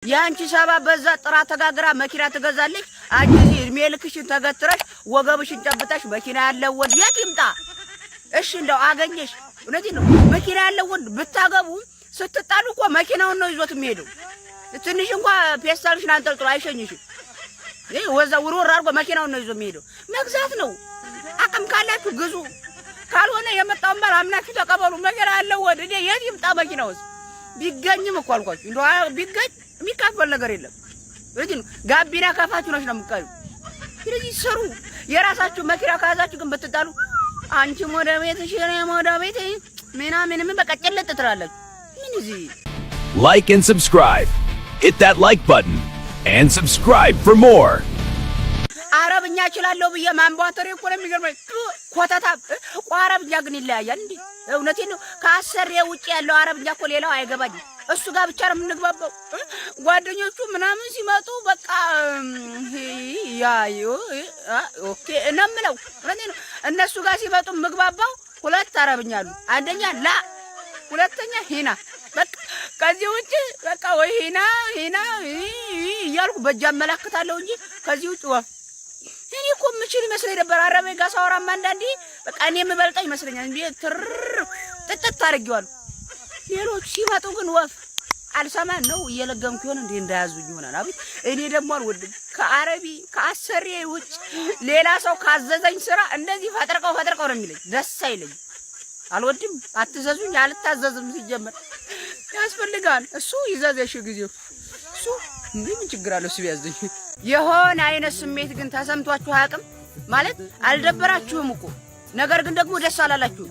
የአንቺ ሰባ በዛ ጥራ ተጋግራ መኪና ትገዛለች። አንቺ እዚህ እድሜ ልክሽን ተገትረሽ ወገብሽን ጨብጠሽ መኪና ያለው ወንድ የት ይምጣ? እሺ እንደው አገኘሽ፣ እውነቴን ነው። መኪና ያለው ወንድ ብታገቡ ስትጣሉ እኮ መኪናውን ነው ይዞት የሚሄደው። ትንሽ እንኳ ፔስታልሽን አንጠልጥሎ አይሸኝሽም። ይህ ወዛ ውርውር አድርጎ መኪናውን ነው ይዞ የሚሄደው። መግዛት ነው። አቅም ካላችሁ ግዙ፣ ካልሆነ የመጣውን ባል አምናችሁ ተቀበሉ። መኪና ያለው ወንድ እኔ የት ይምጣ? መኪናውስ ቢገኝም እኮ አልኳችሁ፣ እንደው ቢገኝ የሚካፈል ነገር የለም። ስለዚህ ነው ጋቢና ከፋችሁ ነሽ ነው የምትቀሪው። ስለዚህ ስሩ። የራሳችሁ መኪና ከያዛችሁ ግን ብትጣሉ አንቺም ወደ ቤትሽ እኔም ወደ ቤቴ ምናምን ምን በቃ ጭልጥ ትላላችሁ። ምን እዚህ Like and subscribe. Hit that like button and subscribe for more. አረብኛ እችላለሁ ብዬ ማንቧተሬ እኮ ነው የሚገርመኝ። ኮተታ እኮ አረብኛ ግን ይለያያል እንዴ! እውነቴን ነው። ከአሰሬ ውጭ ያለው አረብኛ እኮ ሌላው አይገባኝም። እሱ ጋር ብቻ ነው የምንግባባው። ጓደኞቹ ምናምን ሲመጡ በቃ ያ okay ነው የምለው። እውነቴን ነው። እነሱ ጋር ሲመጡ የምግባባው ሁለት አረብኛ አሉ። አንደኛ لا፣ ሁለተኛ هنا። በቃ ከዚህ ውጭ በቃ ወይ هنا هنا እያልኩ በእጅ አመላክታለሁ እንጂ ከዚህ ውጭ ወፍ። እኔ እኮ የምችል ይመስለኝ ነበር። አረቤ ጋር ሳወራማ አንዳንዴ በቃ እኔ የምበልጠው ይመስለኛል። እንዴ ትር ጥጥት አድርጌዋለሁ። ሌሎቹ ሲመጡ ግን ወፍ አልሰማን ነው፣ እየለገምኩ ይሆን እንዴ እንዳያዙኝ ይሆናል። አቤት እኔ ደግሞ አልወድም። ከአረቢ ከአሰሬ ውጭ ሌላ ሰው ካዘዘኝ ስራ እንደዚህ ፈጥርቀው ፈጥርቀው ነው የሚለኝ። ደስ አይለኝም። አልወድም። አትዘዙኝ፣ አልታዘዝም። ሲጀመር ያስፈልጋል። እሱ ይዘዝ የሺ ጊዜው እሱ እንዴ ምን ችግር አለው እሱ ቢያዘኝ? የሆነ አይነት ስሜት ግን ተሰምቷችሁ አያውቅም? ማለት አልደበራችሁም እኮ፣ ነገር ግን ደግሞ ደስ አላላችሁም።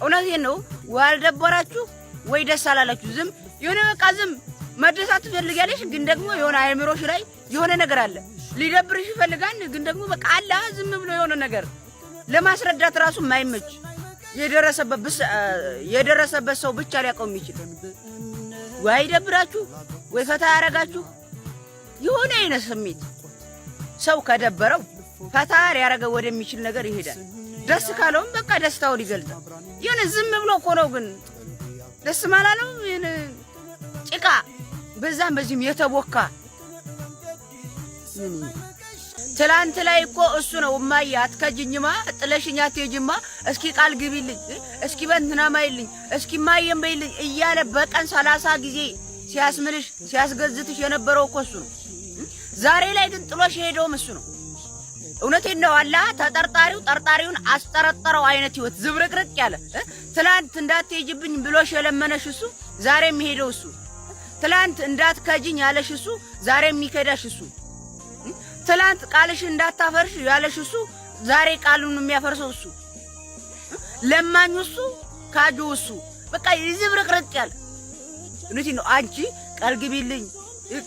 እውነቴን ነው። ወይ አልደበራችሁ ወይ ደስ አላላችሁ። ዝም የሆነ በቃ ዝም መደሳት ትፈልጊያለሽ፣ ግን ደግሞ የሆነ አእምሮሽ ላይ የሆነ ነገር አለ። ሊደብርሽ ይፈልጋል፣ ግን ደግሞ በቃ አለ ዝም ብሎ የሆነ ነገር ለማስረዳት ራሱ የማይመች፣ የደረሰበት ሰው ብቻ ሊያውቀው የሚችል፣ ወይ አይደብራችሁ ወይ ፈታ ያረጋችሁ የሆነ አይነት ስሜት። ሰው ከደበረው ፈታ ሊያረገው ወደሚችል ነገር ይሄዳል። ደስ ካለውም በቃ ደስታውን ይገልጣል። የሆነ ዝም ብሎ እኮ ነው፣ ግን ደስ ማላለው ጭቃ በዛም በዚህም የተቦካ። ትላንት ላይ እኮ እሱ ነው እማዬ አትከጅኝማ፣ ጥለሽኝ አትሄጂማ፣ እስኪ ቃል ግቢልኝ፣ እስኪ በእንትና ማይልኝ፣ እስኪ እማዬም በይልኝ እያለ በቀን 30 ጊዜ ሲያስምልሽ ሲያስገዝትሽ የነበረው እኮ እሱ ነው። ዛሬ ላይ ግን ጥሎሽ የሄደውም እሱ ነው። እውነቴን ነው። አላ ተጠርጣሪው ጠርጣሪውን አስጠረጠረው አይነት ህይወት ዝብርቅርቅ ያለ። ትላንት እንዳትሄጂብኝ ብሎሽ የለመነሽ እሱ፣ ዛሬ የሚሄደው እሱ። ትላንት እንዳትከጅኝ ያለሽ እሱ፣ ዛሬ የሚከዳሽ እሱ። ትላንት ቃልሽ እንዳታፈርሽ ያለሽ እሱ፣ ዛሬ ቃሉን የሚያፈርሰው እሱ። ለማኙ እሱ፣ ካጁ እሱ። በቃ ዝብርቅርቅ ያለ። እውነቴን ነው። አንቺ ቃል ግቢልኝ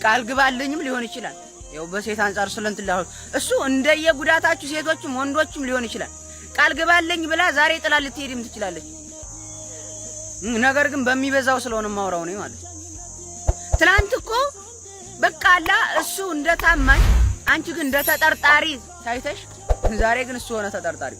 ቃል ግባልኝም ሊሆን ይችላል። ያው በሴት አንጻር ስለንትላ እሱ እንደየጉዳታችሁ ሴቶችም ወንዶችም ሊሆን ይችላል። ቃል ግባልኝ ብላ ዛሬ ጥላ ልትሄድም ትችላለች። ነገር ግን በሚበዛው ስለሆነ ማውራው ነው ማለት። ትላንት እኮ በቃ አላ እሱ እንደ ታማኝ አንቺ ግን እንደ ተጠርጣሪ ታይተሽ፣ ዛሬ ግን እሱ ሆነ ተጠርጣሪ።